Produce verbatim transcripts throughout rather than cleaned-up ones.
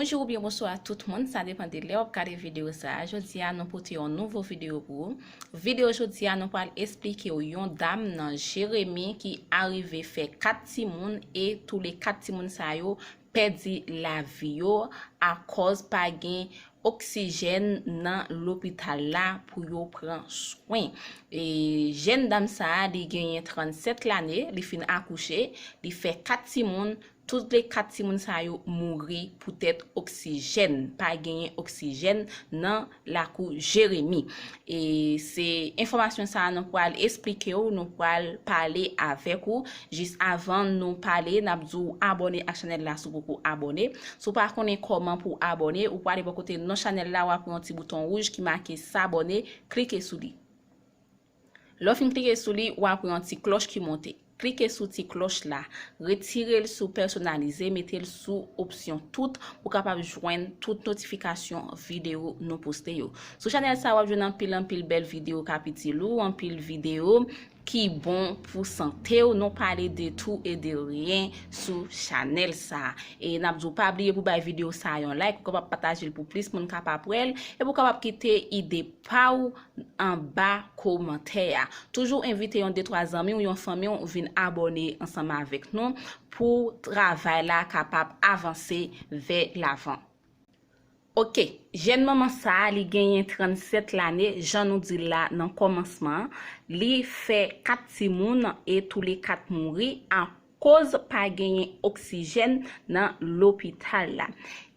Bonjou oubyen bonswa tout moun, sa depann de lè w ap gade videyo sa a. Jodi a, nou pote yon nouvo videyo pou ou. Videyo jodi a, nou pral esplike w yon dam nan Jeremi ki arive fè kat timoun e tou le kat timoun sa yo pèdi lavi yo akòz pa gen oksijèn nan lopital la pou yo pran swen. E jèn dam sa a, li genyen trannsèt lane, li fin akouche, li fè kat timoun, tout le kat timoun sa yo mouri poutèt oksijèn, pa genyen oksijèn nan lakou Jeremi. E se enfòmasyon sa a nou pral esplike w, nou pral pale avèk ou. Jis avan nou pale, n ap di w abòne ak chanèl la si w poko abòne. Si w pa konnen kòman pou w abòne, ou prale bò kote non chanèl la, w ap wè yon ti bouton wouj ki make s'abonner, klike sou li. Lè w fin klike sou li, w ap wè yon ti klòch ki monte. Klike sou ti klòch la, retire l sou pèsonalize, mete l sou opsyon tout pou w kapab jwenn tout notifikasyon videyo nou poste yo. Sou chanèl sa a, w ap jwenn anpil, anpil bèl videyo k ap itil ou, anpil videyo ki bon pou sante w. Nou pale de tout e de ryen sou chanèl sa a. E n ap di w pa bliye pou bay videyo sa a yon like, ou kapab pataje l pou plis moun kapab wè l, epi ou kapab kite ide pa w anba komantè a. Toujou envite yon de twa zanmi w, yon fanmi w vin abòne ansanm avèk nou pou travay la kapab avanse vè lavan. Oke, jèn manman sa a, li genyen trannsèt lane, jan nou di l la nan kòmansman an. Li fè kat timoun e tou le kat mouri akoz pa genyen oksijèn nan lopital la.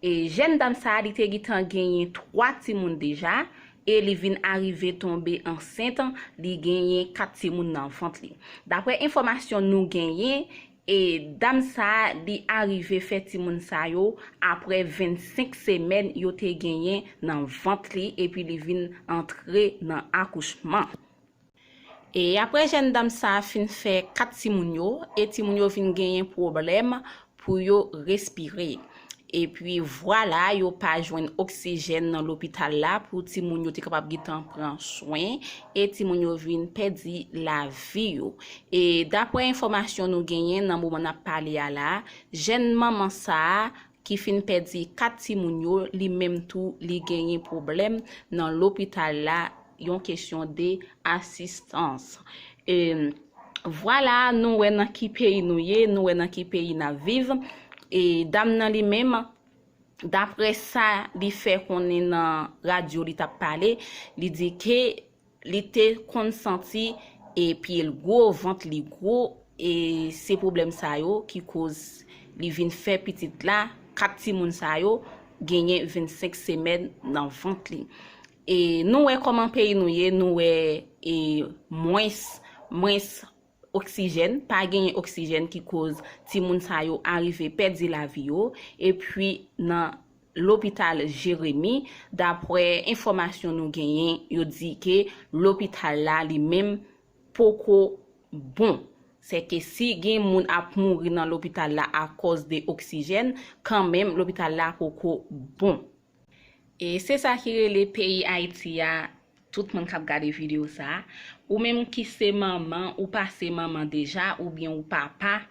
E jèn dam sa a, li te gentan genyen twa timoun deja, e li vin arive tonbe ansent, li genyen kat timoun nan vant li. Daprè enfòmasyon nou genyen, e dam sa a, li arive fè timoun sa yo aprè vennsenk semèn yo te genyen nan vant li, epi li vin antre nan akouchman. E aprè jèn dam sa a fin fè kat timoun yo, e timoun yo vin genyen pwoblèm pou yo respire. Epi vwala, yo pa jwenn oksijèn nan lopital la pou timoun yo te kapab gentan pran swen, e timoun yo vin pèdi lavi yo. E daprè enfòmasyon nou genyen nan moman n ap pale a la, jèn manman sa a ki fin pèdi kat timoun yo, li menm tou, li genyen pwoblèm nan lopital la, yon kesyon de asistans. E, vwala, nou wè nan ki peyi nou ye, nou wè nan ki peyi n ap viv. E dam nan li menm, daprè sa li fè konnen nan radyo li t ap pale, li di ke li te konn santi e pye l gwo, vant li gwo, e se pwoblèm sa yo ki koz li vin fè pitit la, kat timoun sa yo genyen vennsenk semèn nan vant li. E nou wè kòman peyi nou ye, nou wè e mwens, mwens oksijèn, pa genyen oksijèn ki koz timoun sa yo arive pèdi lavi yo, epi nan lopital Jeremi, daprè enfòmasyon nou genyen, yo di ke lopital la li menm poko bon. Sèke si gen moun ap mouri nan lopital la akòz de oksijèn, kanmenm lopital la poko bon. E se sa ki rele peyi Ayiti a, tout moun k ap gade videyo sa a. Ou menm ki se manman, ou pase manman deja, oubyen ou papa,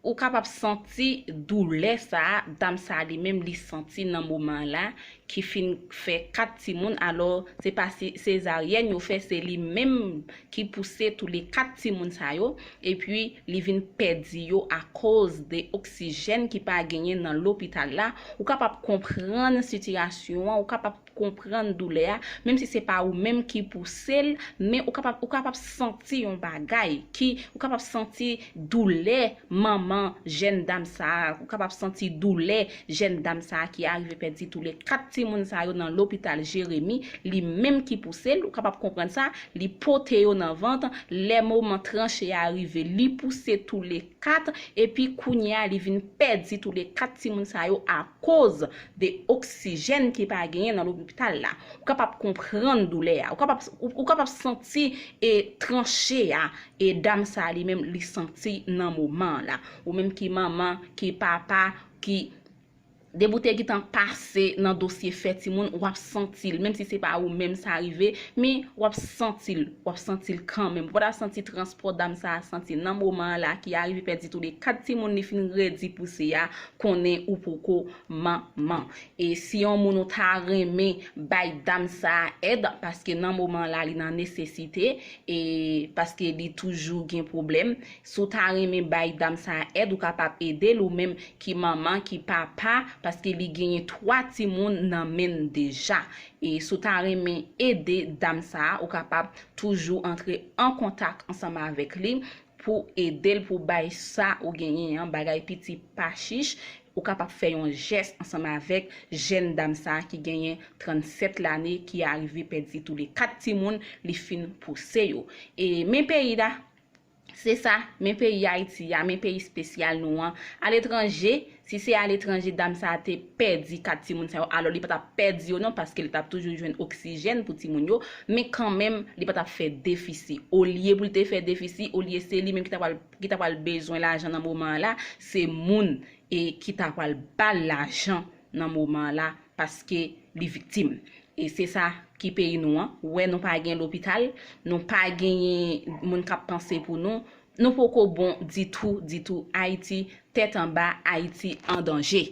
ou kapab santi doulè sa a, dam sa a li menm li santi nan moman la, ki fin fè kat timoun, alò se pa se-, sezaryèn yo fè, se li menm ki pouse tou le kat timoun sa yo, epi li vin pèdi yo akoz de oksijèn ki pa genyen nan lopital la. Ou kapab konprann sitiyasyon an, ou kapab konprann doulè a, menm si se pa ou menm ki pouse l, men ou kapab, ou kapab santi yon bagay ki, ou kapab santi doulè manman jèn dam sa a, ou kapab santi doulè jèn dam sa a ki arive pèdi tou le kat timoun sa yo nan lopital Jeremi, li menm ki pouse l, ou kapab konprann sa, li pote yo nan vant, lè moman tranche a rive, li pouse tou le kat, epi kounye a li vin pèdi tou le kat timoun sa yo akoz de oksijèn ki pa genyen nan lopital la. Ou kapab konprann doulè a, ou kapab, ou, ou kapab santi e tranche a, e dam sa a li menm li santi nan moman an la. Ou menm ki manman, ki papa, ki depi w te gentan pase nan dosye fè timoun, w ap santi l, menm si se pa ou menm sa rive, men w ap santi l, w ap santi l kanmenm. Ou pa ta santi transpò dam sa a santi nan moman an la ki a rive pèdi tou le kat timoun li fin redi pouse a, konnen ou poko manman. E si yon moun ou ta renmen bay dam sa a èd, paske nan moman an la li nan nesesite, e paske li toujou gen pwoblèm, si w ta renmen bay dam sa a èd, ou kapab ede l ou menm ki manman, ki papa, paske li genyen twa timoun nan men l deja. E si w ta renmen ede dam sa a, ou kapab toujou antre an kontak ansanm avèk li pou ede l pou bay sa ou genyen an, bagay piti pa chich. Ou kapab fè yon jès ansanm avèk jèn dam sa a ki genyen trannsèt lane, ki arive pèdi tou le kat timoun li fin pouse yo. E men peyi la, se sa, men peyi Ayiti a, men peyi espesyal nou an. Aletranje, si se aletranje dam sa a te pèdi kat timoun sa yo, alò li pa t ap pèdi yo non, paske li t ap toujou jwenn oksijèn pou timoun yo, men kanmenm, li pa t ap fè defisi. Olye pou l te fè defisi, olye se li menm ki ta pral, ki ta pral bezwen lajan nan moman an la, se moun e ki ta pral ba l lajan nan moman an la, paske li viktim. E se sa ki peyi nou an. Ou wè, nou pa gen lopital, nou pa genyen moun k ap panse pou nou, nou poko bon ditou, ditou. Ayiti tèt anba, Ayiti an danje.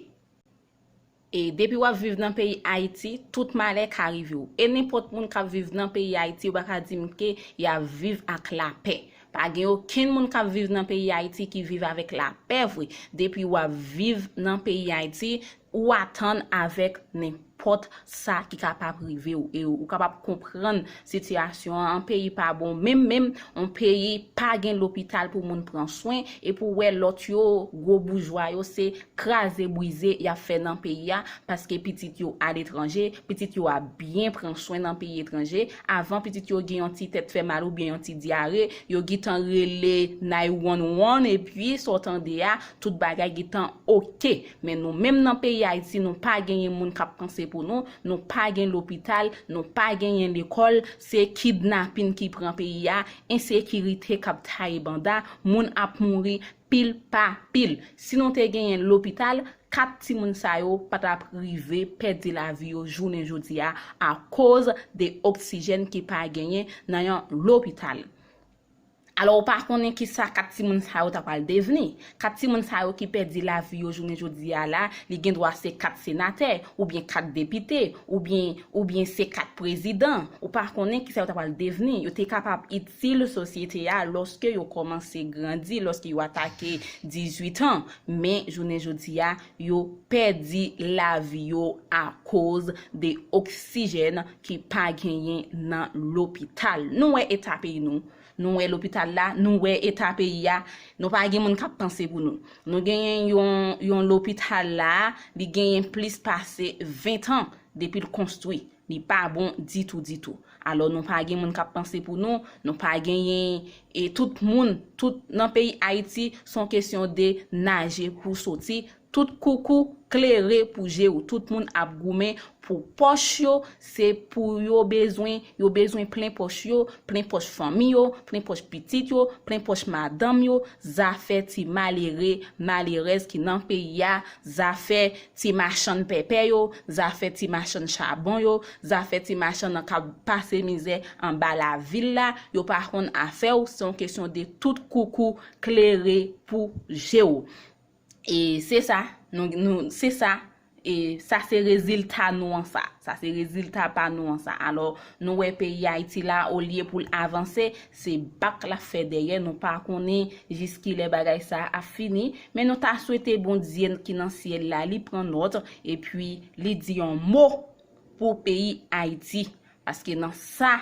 E depi w ap viv nan peyi Ayiti, tout malè ka rive w. E nenpòt moun k ap viv nan peyi Ayiti, ou pa ka di m ke y ap viv ak lapè. Pa gen okenn moun k ap viv nan peyi Ayiti ki viv avèk lapè vre. Depi w ap viv nan peyi Ayiti, ou atann avèk nenpòt sa ki kapab rive w. E ou kapab konprann sitiyasyon an, an peyi pa bon menm menm, on peyi pa gen lopital pou moun pran swen, e pou wè lòt yo, gwo boujwa yo, se kraze brize y ap fè nan peyi a, paske pitit yo aletranje, pitit yo ap byen pran swen nan peyi etranje. Avan pitit yo gen yon ti tèt fè mal oubyen yon ti dyare, yo gentan rele nine one one, epi sa w tande a, tout bagay gentan oke. Men nou menm nan peyi Ayiti, nou pa genyen moun k ap panse pou nou, nou pa gen lopital, nou pa genyen lekòl, se kidnapin ki pran peyi a, ensekirite k ap taye banda, moun ap mouri pil pa pil. Si nou te genyen lopital, kat timoun sa yo pa t ap rive pèdi lavi yo jounen jodi a akoz de oksijèn ki pa genyen nan yon lopital. Alò, ou pa konnen kisa kat timoun sa yo ta pral devni. Kat timoun sa yo ki pèdi lavi yo jounen jodi a la, li gen dwa se kat senatè, oubyen kat depite, oubyen, oubyen se kat prezidan. Ou pa konnen kisa yo ta pral devni. Yo te kapab itil sosyete a lòske yo kòmanse grandi, lòske yo atake dizuit an. Men, jounen jodi a, yo pèdi lavi yo akoz de oksijèn ki pa genyen nan lopital. Nou wè eta peyi nou. Nou wè lopital la, nou wè eta peyi a. Nou pa gen moun k ap panse pou nou. Nou genyen yon, yon lopital la, li genyen plis pase ven an depi l konstwi. Li pa bon ditou, ditou. Alò, nou pa gen moun k ap panse pou nou, nou pa genyen, e tout moun, tout nan peyi Ayiti, se yon kesyon de naje pou soti. Tout koukou klere pou je w. Tout moun ap goumen pou pòch yo, se pou yo bezwen, yo bezwen plen pòch yo, plen pòch fanmi yo, plen pòch pitit yo, plen pòch madanm yo, zafè ti malere, malerèz ki nan peyi a, zafè ti machann pèpè yo, zafè ti machann chabon yo, zafè ti machann nan k ap pase mizè anba lavil la, yo pa konn afè w, se yon kesyon de tout koukou klere pou je w. E se sa, nou, nou, se sa, e sa se rezilta nou an sa. Sa se rezilta pa nou an sa. Alò, nou wè peyi Ayiti la, olye pou l avanse, se bak l ap fè dèyè. Nou pa konnen jiskilè bagay sa ap fini. Men nou ta swete Bondye ki nan syèl la, li pran nòt, epi li di yon mo pou peyi Ayiti. Paske nan sa,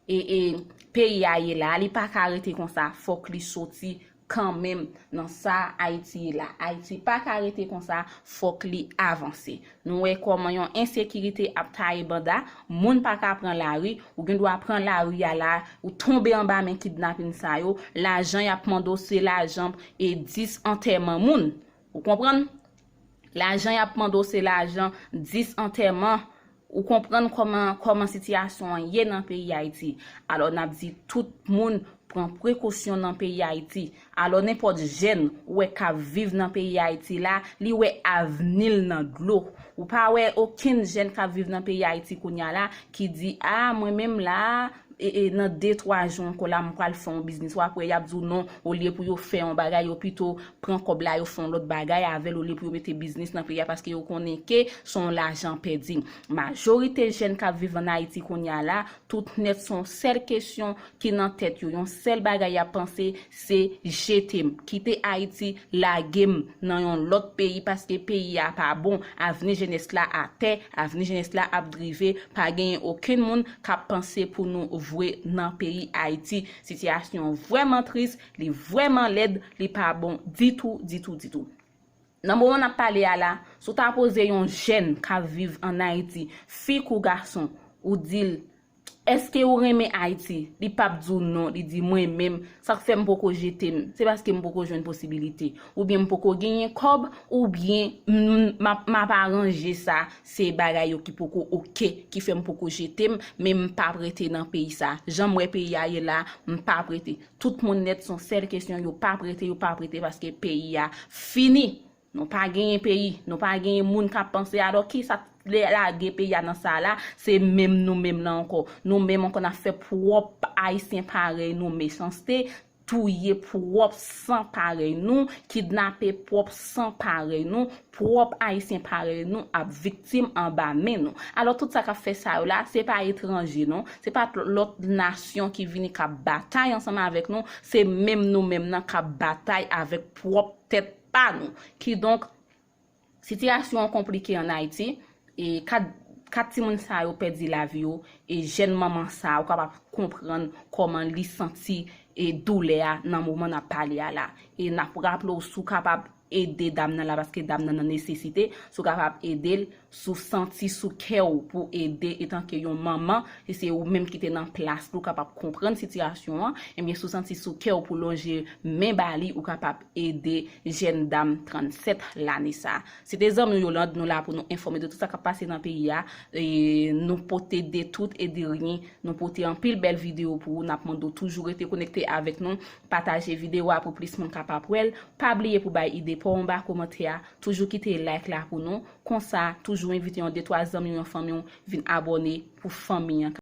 e, e, peyi a ye la, li pa ka rete konsa, fòk li soti kanmenm nan sa Ayiti ye la. Ayiti pa ka rete konsa, fòk li avanse. Nou wè kòman yon ensekirite ap taye banda, moun pa ka pran lari, ou gen dwa pran lari a la, ou tonbe anba men kidnapin sa yo, lajan y ap mande w se lajan e dis antèman moun. Ou konprann? Lajan y ap mande w se lajan dis antèman. Ou konprann kòman, kòman sitiyasyon an ye nan peyi Ayiti. Alò, n ap di tout moun pran prekosyon nan peyi Ayiti. Alò, nenpòt jèn ou wè k ap viv nan peyi Ayiti la, li wè avni l nan dlo. Ou pa wè okenn jèn k ap viv nan peyi Ayiti kounye a la ki di, a, mwen menm la, e, e, nan de, twa jou ankò la, m pral fè yon biznis. W ap wè, y ap di w non, olye pou yo fè yon bagay, yo pito pran kòb la, yo fè yon lòt bagay avè l, olye pou yo mete biznis nan peyi a, paske yo konnen ke se yon lajan pèdi. Majorite jèn k ap viv ann Ayiti kounye a la, tout nèt se yon sèl kesyon ki nan tèt yo, yon sèl bagay y ap panse, se jete m, kite Ayiti, lage m nan yon lòt peyi, paske peyi a pa bon, avni jenès la atè, avni jenès la ap drive, pa genyen okenn moun k ap panse pou nou vre nan peyi Ayiti. Sitiyasyon vrèman tris, li vrèman lèd, li pa bon ditou, ditou, ditou. Nan moman n ap pale a la, si w ta poze yon jèn k ap viv ann Ayiti, fi kou gason, ou di l, èske ou renmen Ayiti? Li p ap di w non, li di, mwen menm, sa k fè m poko jete m, se paske m poko jwenn posibilite. Oubyen m poko genyen kòb, oubyen m, m ap, m ap aranje sa, se bagay yo ki poko oke, ki fè m poko jete m, men m p ap rete nan peyi sa. Jan m wè peyi a ye la, m p ap rete. Tout moun nèt se yon sèl kesyon, yo p ap rete, yo p ap rete, paske peyi a fini. Nou pa genyen peyi, nou pa genyen moun k ap panse. Alò, kisa t lage peyi a nan sa la? Se menm nou menm nan ankò. Nou menm ankò n ap fè pwòp Ayisyen parèy nou mechanste, touye pwòp san parèy nou, kidnape pwòp san parèy nou, pwòp Ayisyen parèy nou ap viktim anba men nou. Alò, tout sa k ap fè sa yo la, se pa etranje non, se pa lòt nasyon ki vini k ap batay ansanm avèk nou, se menm nou menm nan k ap batay avèk pwòp tèt pa nou. Kidonk, sitiyasyon an konplike ann Ayiti, e kat, kat timoun sa yo pèdi lavi yo, e jèn manman sa a, ou kapab konprann kòman li santi e doulè a nan moman n ap pale a la. E n ap raple w, si w kapab ede dam nan la, paske dam nan nan nesesite, si w kapab ede l, si w santi sou kè w pou ede, etanke yon manman, si se ou menm ki te nan plas li, ou kapab konprann sitiyasyon an, ebyen, si w santi sou kè w pou lonje men ba li, ou kapab ede jèn dam trannsèt lane sa a. Se te zanmi w Yolande, nou la pou nou enfòme de tout sa k ap pase nan peyi a. E nou pote de tout e de rien. Nou pote anpil bèl videyo pou ou. N ap mande w toujou rete konekte avèk nou. Pataje videyo a pou plis moun kapab wè l. Pa bliye pou bay ide pa w anba kòmantè a. Toujou kite like la pou nou. Konsa, toujou envite yon de twa zanmi w, yon fanmi w vin abòne pou fanmi an.